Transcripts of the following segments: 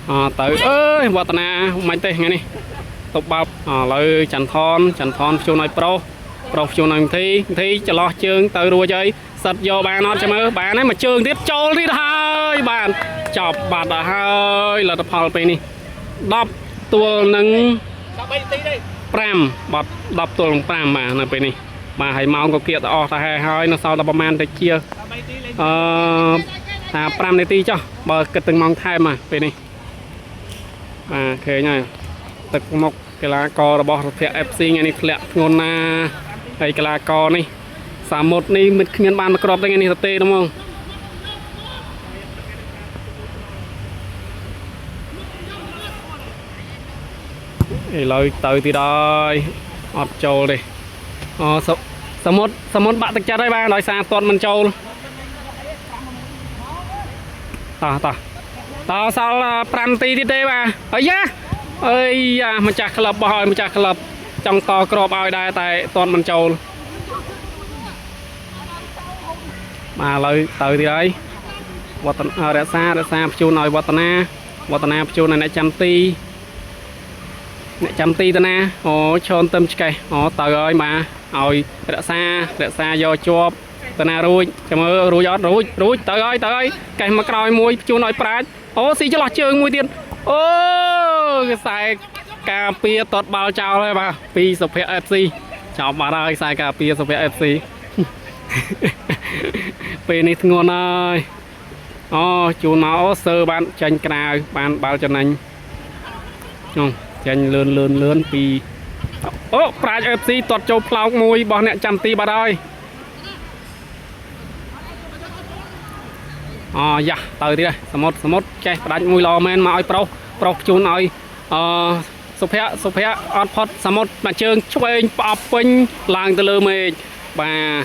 អទៅអើយវឌ្ឍនាមិនទេថ្ងៃនេះតុបបាល់ឥឡូវចន្ទថនចន្ទថនជួនឲ្យប្រុសប្រុសជួនឲ្យមធីមធីចន្លោះជើងទៅរួចហើយសិតយកបានអត់ចាំមើលបានហើយមួយជើងទៀតចូលទៀតហើយបានចប់បាត់ទៅហើយលទ្ធផលពេលនេះ10ទល់នឹង 13នាទីទេ 5បាត់10ទល់នឹង5បាទនៅពេលនេះបាទហើយម៉ោងក៏គៀកទៅអស់ទៅហើយហើយនៅសល់តែប្រហែលទៅជា 13នាទីលេង អឺថា5នាទីចុះបើគិតទាំងម៉ោងថែមមកពេលនេះបាទឃើញហើយទឹកមុខកីឡាកររបស់រភៈ FC ថ្ងៃនេះធ្លាក់ធ្ងន់ណាស់ហើយកីឡាករនេះសាមុតនេះមិនគ្មានបានមកគ្រាប់ទេថ្ងៃនេះទៅទេហ្មងឥឡូវទៅទៀតហើយអត់ចូលទេអូសសមុទ្រសមុទ្របាក់ទឹកចិត្តហើយបាទដោយសារទាត់មិនចូល តោះតោះតោះសល់5នាទីទៀតទេបាទអាយ៉ាអើយយ៉ាម្ចាស់ក្លឹបបោះឲ្យម្ចាស់ក្លឹបចង់តក្របឲ្យដែរតែតន់មិនចូលបាទឥឡូវទៅទៀតហើយវឌ្ឍនរក្សារក្សាភ្ជួនឲ្យវឌ្ឍនាវឌ្ឍនាភ្ជួនឲ្យអ្នកចាំទីអ្នកចាំទីទៅណាអូឈនទឹមឆ្កេះអូទៅហើយបាទឲ្យរក្សារក្សាយកជាប់ តាណារួចចាំមើលរួចអត់រួចរួចទៅហើយទៅហើយកេះមកក្រោយមួយជួនឲ្យប្រាជ្ញអូស៊ីចន្លោះជើងមួយទៀតអូខ្សែការពារតតបាល់ចោលហើយបាទពីសុភ័ក្រ FC ចោលបាត់ហើយខ្សែការពារសុភ័ក្រ FC ពេលនេះធ្ងន់ហើយអូជូនមកអូសើបានចាញ់ក្រៅបានបាល់ចំណេញអូចាញ់លឿនលឿនលឿនពីអូប្រាជ្ញ FC តតចូលផ្លោកមួយរបស់អ្នកចាំទីបាត់ហើយ អូយ៉ាទៅទៀតហើយសមុទ្រសមុទ្រចេះផ្ដាច់មួយល្អមែនមកឲ្យប្រុសប្រុសជូនឲ្យអឺសុភ័ក្រសុភ័ក្រអត់ផុតសមុទ្រមួយជើងឆ្វេងផ្អប់ពេញឡើងទៅលើមេឃបាទ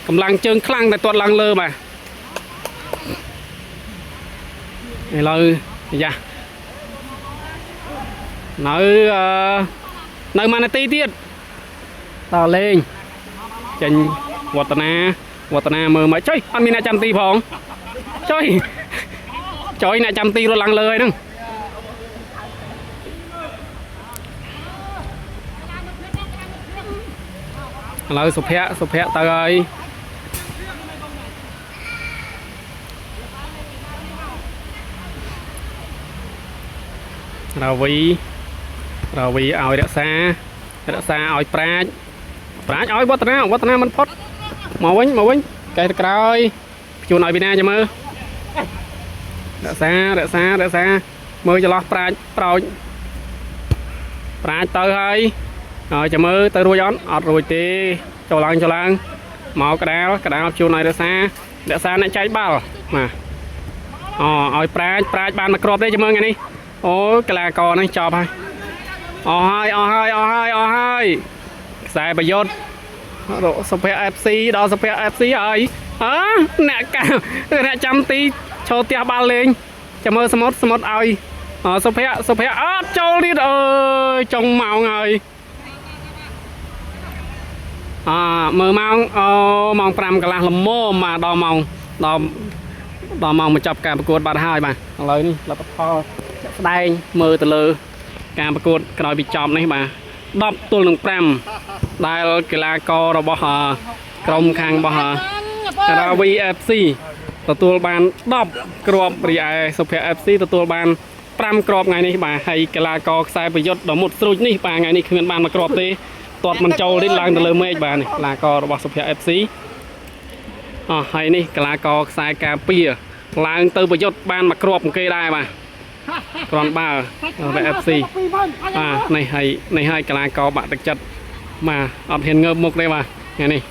កម្លាំងជើងខ្លាំងតែទាត់ឡើងលើបាទឥឡូវយ៉ានៅអឺនៅមួយនាទីទៀតតើលេងចេញវឌ្ឍនាវឌ្ឍនាមើលមកចុយអត់មានអ្នកចាំទីផង ចុយចុយអ្នកចាំទីរត់ឡើងលើហើយហ្នឹងឥឡូវសុភ័ក្រសុភ័ក្រទៅហើយរាវីរាវីឲ្យរក្សារក្សាឲ្យប្រាជ្ញប្រាជ្ញឲ្យវឌ្ឍនាវឌ្ឍនាមិនផុតមកវិញមកវិញកែទៅក្រោយជួនឲ្យពីណាចាំមើល រក្សារក្សារក្សាមើលចន្លោះប្រាជ្ញប្រោចប្រាជ្ញទៅហើយហើយចាំមើលទៅរួចអត់អត់រួចទេចូលឡើងចូលឡើងមកកដាលកដាលជួនឲ្យរក្សារក្សាអ្នកចែកបាល់បាទអូឲ្យប្រាជ្ញប្រាជ្ញបានមកគ្រាប់ទេចាំមើលថ្ងៃនេះអូកីឡាករនេះចប់ហើយអស់ហើយអស់ហើយអស់ហើយអស់ហើយខ្សែប្រយុទ្ធរកសុភ័ក្រ FC ដល់សុភ័ក្រ FC ហើយអើអ្នកកាអ្នកចាំទី ឈរផ្ទះបាល់លេងចាំមើលសមុទ្រសមុទ្រឲ្យអសុភ័ក្រសុភ័ក្រអត់ចូលទៀតអើយចុងម៉ោងហើយអមើលម៉ោងអូម៉ោង5កន្លះល្មមបាទដល់ម៉ោងដល់ដល់ម៉ោងបញ្ចប់ការប្រកួតបាត់ហើយបាទឥឡូវនេះលទ្ធផលជាក់ស្ដែងមើលទៅលើ ការប្រកួតក្រោយពីចប់នេះបាទ10ទល់នឹង5ដែលកីឡាកររបស់ក្រុមខាងរបស់ រាវី FC ទទួលបាន10គ្រាប់រីឯសុភ័ក្រ FC ទទួលបាន5គ្រាប់ថ្ងៃនេះបាទហើយកីឡាករខ្សែប្រយុទ្ធដ៏មុតស្រួចនេះបាទថ្ងៃនេះគ្មានបានមួយគ្រាប់ទេទាត់មិនចូលទេឡើងទៅលើមេឃបាទនេះកីឡាកររបស់សុភ័ក្រ FC អស់ហើយនេះកីឡាករខ្សែការពារឡើងទៅប្រយុទ្ធបានមួយគ្រាប់គេដែរបាទគ្រាន់បាល់សុភ័ក្រ FC បាទនេះហើយនេះហើយកីឡាករបាក់ទឹកចិត្តបាទអត់ហ៊ានងើបមុខទេបាទថ្ងៃនេះ